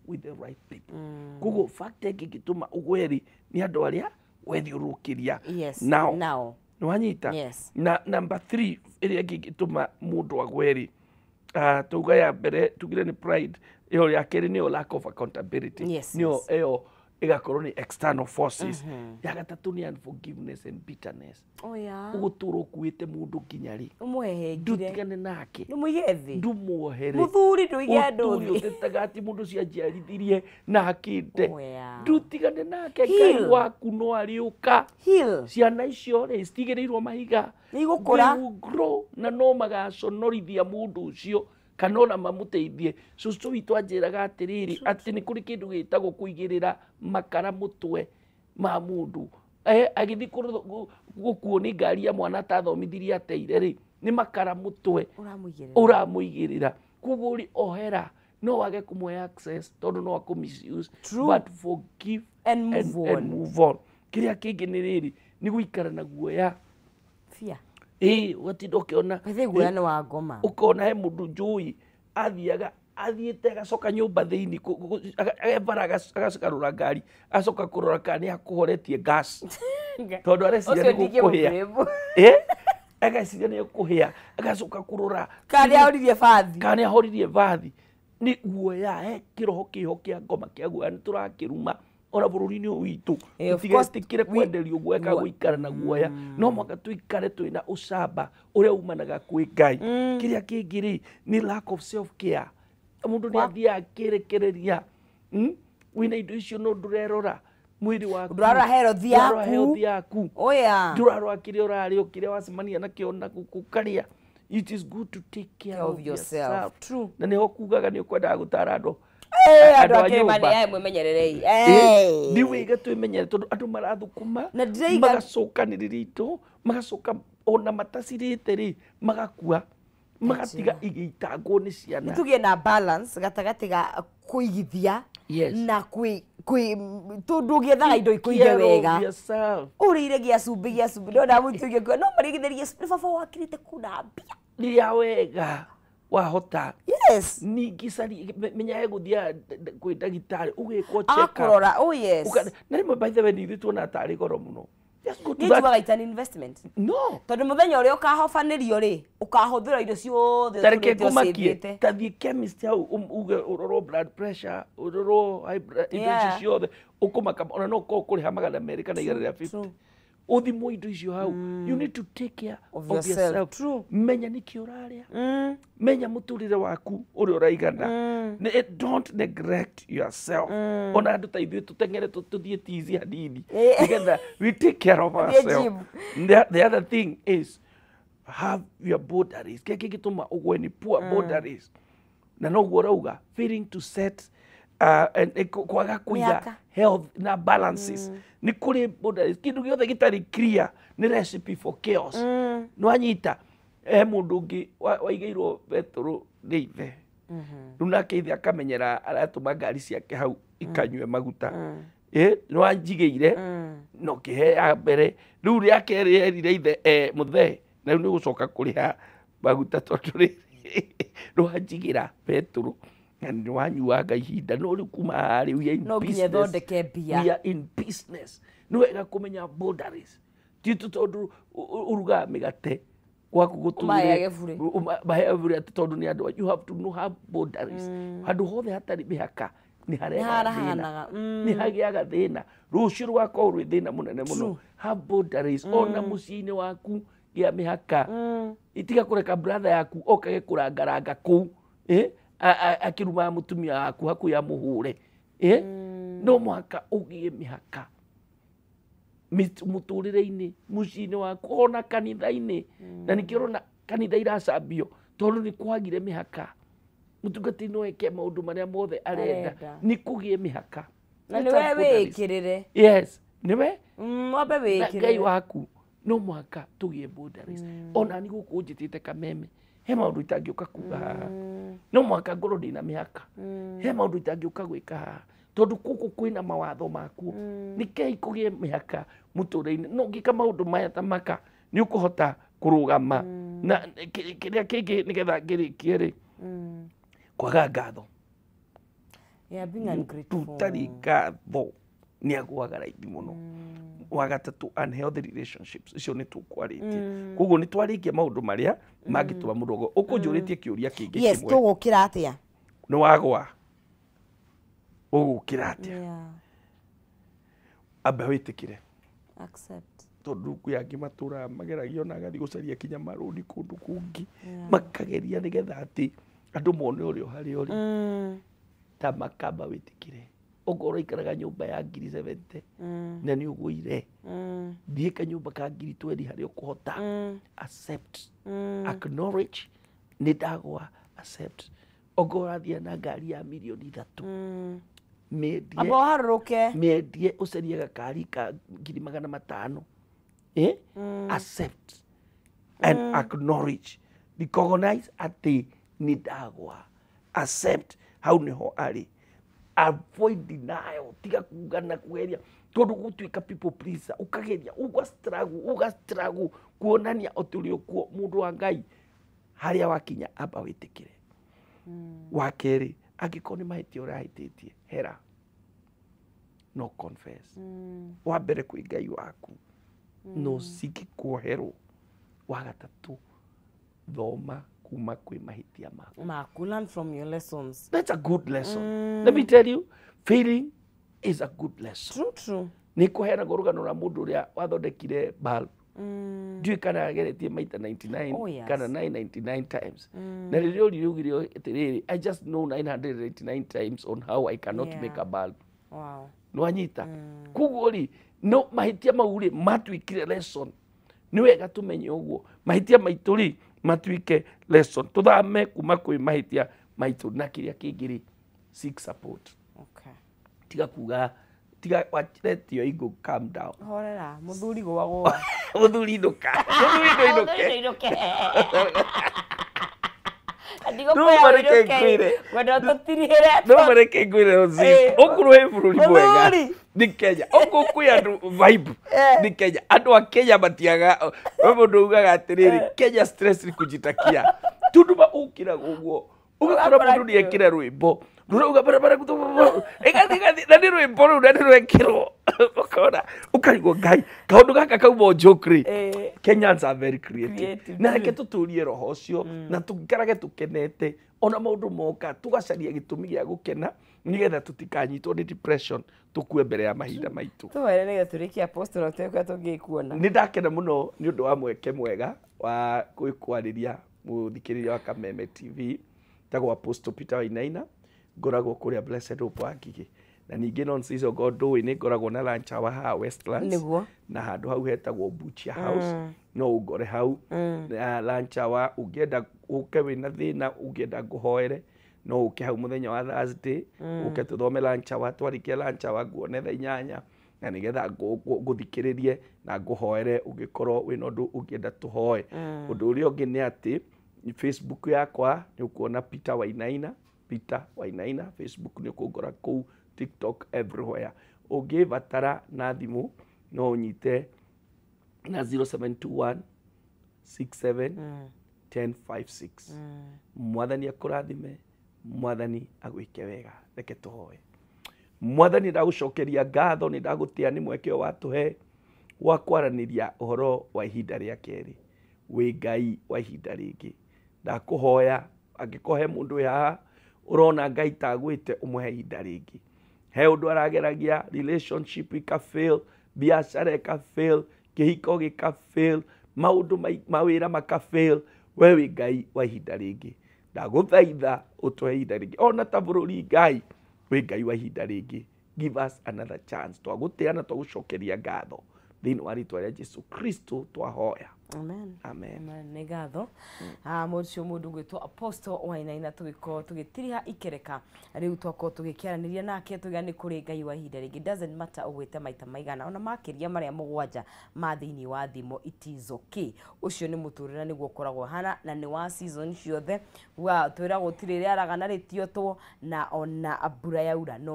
with the right people. Koguo factor ĩngĩ ĩngĩtũma ũgwe rĩ, nĩ andũ arĩa wethiũrũrũkĩria nao. Now. Nĩwanyita? Yes. Na number 3 ĩrĩa ĩngĩ ĩngĩtũma mũndũ agwe rĩ, tuga ya mbere tugire nĩ pride, ĩyo ya kerĩ nĩyo lack of accountability, nĩyo ĩyo ĩgakorwo nĩ external forces. Ya gatatũ nĩ unforgiveness and bitterness. Oh yeah. Ũgũtũra ũkuĩte mũndũ nginya rĩ? Ũmũhehengire. Ndũtigane nake. Ndũmũige thĩ. Ndũmuohere. Mũthuri ndũige andũ Ũtũre thĩ. ũtetaga atĩ mũndũ ũcio anjiarithirie na akĩnde. Oh yeah. Ndũtigane nake, Ngai Heal. waku no arĩũka. Heal. Ciana icio rĩ, citigĩrĩirwo mahiga. Nĩ igũkũra. They will grow na no magaconorithia mũndũ ũcio kana ona mamũteithie. Cũcũ witũ anjĩraga atĩrĩrĩ, atĩ nĩ kũrĩ kĩndũ gĩtagwo kũigĩrĩra makara mũtwe ma mũndũ. Agĩthiĩ gũkuo nĩ ngari ya mwana atathomithirie ateire rĩ, nĩ makara mũtwe Ũramũigĩrĩra. Ũramũigĩrĩra. Koguo rĩ, ohera, no wage kũmũhe access tondũ no akũ misuse. True. But forgive And move and on. move on. Kĩrĩa kĩngĩ nĩ rĩrĩ, nĩ gũikara na guoya. Fear. Ĩĩ, ũgatinda ũkĩona. Bethe guoya nĩ wa ngoma. Ũkona he mũndũ njũĩ athiaga athiĩte agacoka nyũmba thĩinĩ agebara agacarũra ngari agacoka kũrora kana nĩ akũhoretie gas tondũ areciria Ũcio nĩ gũkũhĩa. ndingĩmũblame. Ageciria nĩ ekũhĩa agacoka kũrora Kana nĩ ahoririe bathi. Kana nĩ ahoririe bathi. Nĩ guoya, he kĩroho kĩho kĩa ngoma kĩa guoya, nĩ tũrakĩruma ona bũrũri-inĩ ũyũ witũ. Of course, Tũtigetĩkĩre kwenderio guoya kana gũikara na guoya, no mũhaka tũikare twĩna ũcamba ũrĩa umanaga kwĩ Ngai. Kĩrĩa kĩngĩ rĩ, nĩ lack of self care. Mũndũ nĩ athiaga akĩrekereria. Wĩna indo icio no ndũrerora mwĩrĩ waku. Ndũrarora health Ndũrarora yaku. health yaku. Oh yeah. Ndũrarora kĩrĩa ũrarĩa, kĩrĩa wacemania nakĩo na gũkũ karĩa. It is good to take care Of of yourself. yourself. True. Na nĩho kugaga nĩ ũkwendaga gũtara andũ Andũ andũ a a kĩrĩma nyũmba. nĩ aya mwĩmenyererei. Nĩ wega twĩmenyere tondũ andũ marathũkũma Na ndĩraiga- magacokanĩrĩria indo magacoka ona matacirĩte rĩ magakua magatiga igĩitangwo nĩ ciana. Nĩ tũgĩe na balance gatagatĩ ga kũigithia na kwĩ kwĩ tondũ ũgĩethaga indo ikũige Care of wega. yourself. Ũrĩire gĩa cumbĩ gĩa cumbĩ ndona mũtu ũngĩ no marigithĩrie nĩ baba wakirĩte kuna mbia. Rĩrĩa wega wahota. Ningĩ cari menya he gũthiaga kwĩ ndagĩtarĩ ũgĩkwo check up. Akũrora, oh yes. Na rĩmwe by the way nĩ ithuĩ tuonaga tarĩ goro mũno. Just go to Niĩ that. njugaga it's an investment. No. Tondũ mũthenya ũrĩa ũkahobanĩrio rĩ, ũkahũthĩra indo ciothe Tareke ũtũrĩte ngũmakie ũcĩvĩte. ta thiĩ chemist hau uge ũrorwo blood pressure, ũrorwo high blood, indo icio ciothe ũkũmaka ona no ũkorwo ũkũrĩha 200 kana 150. Ũthimwo indo icio hau. You need to take care Of of yourself. yourself. True. Menya nĩkĩ ũrarĩa, menya mũtũrĩre waku ũrĩa ũraigana. Don't neglect yourself. Ona andũ ta ithuĩ tũteng'ere tũthiĩ tizi hanini nĩgetha we take care of Thiĩ ourselves. gym. The other thing is have your boundaries. Kĩrĩa kĩngĩtũma ũgwe nĩ poor boundaries, na noguo ũrauga failing to set and, kwaga kũiga Mĩhaka. health na balances. Nĩ kũrĩ boundaries. Kĩndũ gĩothe gĩtarĩ clear nĩ recipe for chaos. Nĩwanyita? He mũndũ ũngĩ waigĩirwo betũrũ nĩ ithe, rĩu nake ithe akamenyera aratũma ngari ciake hau ikanyue maguta. Nĩwanjigĩire na ũkĩhe ya mbere, rĩu rĩa kerĩ erire ithe, mũthee, na rĩu nĩ ũgũcoka kũrĩha maguta tondũ rĩrĩ nĩwanjigĩra betũrũ na nĩwanyuanga ihinda, no rĩu kuma haha rĩ, we are in No nginya business. thondeke mbia. We are in business. Nĩ wega kũmenya boundaries, ti tu tondũ ũrugaga mĩgate gwaku gũtũre Ũmaheage bure. Maheage bure atĩ tondũ nĩ andũ. You have to know have boundaries. Handũ hothe hatarĩ mĩhaka nĩ harehaga thĩna. Harahanaga. Nĩ hagĩaga thĩna, rũciũ rũgakorwo rwĩ thĩna mũnene mũno. Have boundaries ona mũciĩ-inĩ waku, gĩa mĩhaka. Itiga kũreka brother yaku okage kũrangaranga kũu, akĩrumaga mũtumia waku hakuhĩ amũhũre. No mũhaka ũgĩe mĩhaka mũtũrĩre-inĩ, mũciĩ-inĩ waku, ona kanitha-inĩ. Na nĩkĩo ũrona kanitha iracambio tondũ nĩ kwagire mĩhaka. Mũtungatĩri no eke maũndũ marĩa mothe arenda. Arenda. Nĩ kũgĩe mĩhaka. Na Let nĩwe us boundaries. wĩkĩrĩre. Yes, nĩwe Wambe na Ngai wĩkĩrĩre. waku. No mũhaka tũgĩe boundaries. Ona ni gũkũ njĩtĩte kameme, he maũndũ itangĩũka kuga haha. No mũhaka ngorwo ndĩna mĩhaka. He maũndũ itangĩũka gwĩka haha tondũ gũkũ kwĩna mawatho makuo. Nĩkei kũgĩe mĩhaka mũtũrĩre-inĩ. No ũngĩka maũndũ maya ta maka nĩ ũkũhota kũrũgama. Na kĩrĩa kĩngĩ nĩgetha ngĩrĩkie rĩ, kwaga ngatho. Yeah, being ungrateful. Ũtarĩ ngatho nĩ agũaga raithi mũno. Wa gatatũ, unhealthy relationships, icio nĩ tũkwarĩtie. Koguo nĩ twarĩkia maũndũ marĩa mangĩtũma mũndũ agwe. Ũkũnjũrĩtie kĩũria kĩngĩ Yes, kĩmwe. Tũgũkĩra atĩa? Nĩ wagwa, ũgũkĩra atĩa? Amba wĩtĩkĩre. Accept. Tondũ kwĩ angĩ matũraga mageragia ona agathiĩ gũcaria kinya marũni kũndũ kũngĩ, makageria nĩgetha atĩ andũ mone ũrĩa harĩa ũrĩ. Ta makamba wĩtĩkĩre, okorwo ũraikaraga nyũmba ya ngiri 70 na nĩ ũgũire, thiĩ kanyũmba ka ngiri 20 harĩa ũkũhota. Accept, acknowledge nĩ ndagwa, accept. Okorwo ũrathiĩ na ngari ya mirioni 3, mĩendie. Amba ũharũrũke. Mĩendie, ũcarie gakari ka 500,000. Accept and acknowledge, recognize atĩ nĩ ndagwa, accept hau nĩho arĩ. Avoid denial, tiga kuga na kugeria, tondũ gũtuĩka people pleaser, ũkageria uga struggle, uga struggle kuonania atĩ ũrĩ okuo. Mũndũ wa Ngai, harĩa wakinya, amba wĩtĩkĩre. Wa kerĩ, angĩkorwo nĩ mahĩtia ũrahĩtĩtie, hera no confess wa mbere kwĩ Ngai waku, no seek kuoherwo. Wa gatatũ, thoma kuma kwĩ mahĩtia maku. Maku, learn from your lessons. That's a good lesson. Let me tell you, failing is a good lesson. True, true. Nĩ kũheanagwo rũgano rwa mũndũ ũrĩa wathondekire bulb, ndiũĩ kana ageretie maita 99 Oh, yes. kana 999 times, na rĩrĩa ũrire ugire atĩrĩrĩ, "I just know 999 times on how I cannot make a bulb." Nĩwanyita? Koguo rĩ, no mahĩtia mau rĩ matuĩkire lesson. Nĩ wega tũmenye ũguo, mahĩtia maitũ rĩ matuĩke lesson, tũthame kuma kwĩ mahĩtia maitũ. Na kĩrĩa kĩngĩ rĩ, seek support. Tiga kuga, tiga let your ego calm down. Horera, mũthuri gwa gwa. Mũthuri inũka, mũthuri ndũinũke. Ndũinũke. No mareke ngwĩre. Wenda tũtirihĩre. No mareke ngwĩre, ũkũrũ wĩ bũrũri mwega. Mũthuri. Nĩ Kenya ũkũ kwĩ andũ vibe. Nĩ Kenya, andũ a Kenya matiaga we. Mũndũ ugaga atĩrĩrĩ, Kenya stress ni kujitakia, tondũ ma ũkĩraga ũguo ũgakora Ũgakora mũndũ nĩ ekĩra rwĩmbo rũrauga barabara ĩgathiĩ ĩgathiĩ, na nĩ rwĩmbo rũu na nĩ rwekĩrwo, ũkona ũkarigwo, Ngai, kaũndũ gaka kauma joke rĩ. Kenyans are very creative. Creative, Na reke tũtũrie roho ũcio na tũikarage tũkenete, ona maũndũ moka tũgacaria gĩtũmi gĩa gũkena, nĩgetha tũtikanyitwo nĩ depression tũkue mbere ya mahinda maitũ. Tũwere nĩgetha tũrĩkie, Apostle, na tũrĩa tũngĩkuona. Nĩ ndakena mũno nĩ ũndũ wa mweke mwega wa kwĩkwarĩria mũthikĩrĩria wa Kameme TV. Tagwo Apostle Peter Wainaina, ngoragwo kũrĩa Blessed Hope wa Ngigĩ, na ningĩ non season God ndũĩ nĩ ngoragwo na lunch hour haha Westlands. Na handũ hau hetagwo Butcher House, no ũngore hau na lunch hour. Ũngĩenda ũke wĩna thĩna, ũngĩenda ngũhoere, no ũke hau mũthenya wa Thursday, ũke tũthome lunch hour. Twarĩkia lunch hour nguone thaa 8, na nĩgetha ngũthikĩrĩrie na ngũhoere ũngĩkorwo wĩna ũndũ ũngĩenda tũhoe. Ũndũ ũrĩa ũngĩ nĩ atĩ Facebook yakwa nĩ ũkuona Peter Wainaina, Peter Wainaina Facebook, nĩ ũkũngora kũu, TikTok, everywhere. Ũngĩbatara na thimũ no ũnyite na 0721 67 1056. Mwathani akũrathime, Mwathani agwĩke wega. Reke tũhoe. Mwathani, ndagũcokeria ngatho, nĩ ndagũtĩa nĩ mweke ũyũ watũhe wa kwaranĩria ũhoro wa ihinda rĩa kerĩ. Wĩ Ngai wa ihinda rĩngĩ. Ndakũhoya, angĩkorwo he mũndũ wĩ haha ũrona Ngai tagwĩte, ũmũhe ihinda rĩngĩ. He ũndũ arageragia, relationship ika fail, biacara ĩka fail, kĩhiko gĩka fail, maũndũ mawĩra maka fail, we wĩ Ngai wa ihinda rĩngĩ. Ndagũthaitha ũtũhe ihinda rĩngĩ, ona ta bũrũri. Ngai, wĩ Ngai wa ihinda rĩngĩ, give us another chance. Twagũtĩa na twagũcokeria ngatho thĩinĩ wa rĩtwa rĩa Jesu Kristo twahoya. Amen. Amen. Amen. Nĩ ngatho. Mũcio mũndũ gwĩtwo Apostle Wainaina, tũgĩkorwo tũgĩtiriha ikereka rĩu, twakorwo tũgĩkĩaranĩria nake tũgĩa nĩ kũrĩ Ngai wa ihinda rĩngĩ. Doesn't matter ũgwĩte maita maigana ona makĩria marĩa 7 ma thĩinĩ wa thimo, it is okay. Ũcio nĩ mũtũrĩre nĩguo ũkoragwo hana, na nĩ wa season ciothe. Wa twĩragwo gũtirĩ rĩaraga na rĩtiotwo, na ona mbura yaura no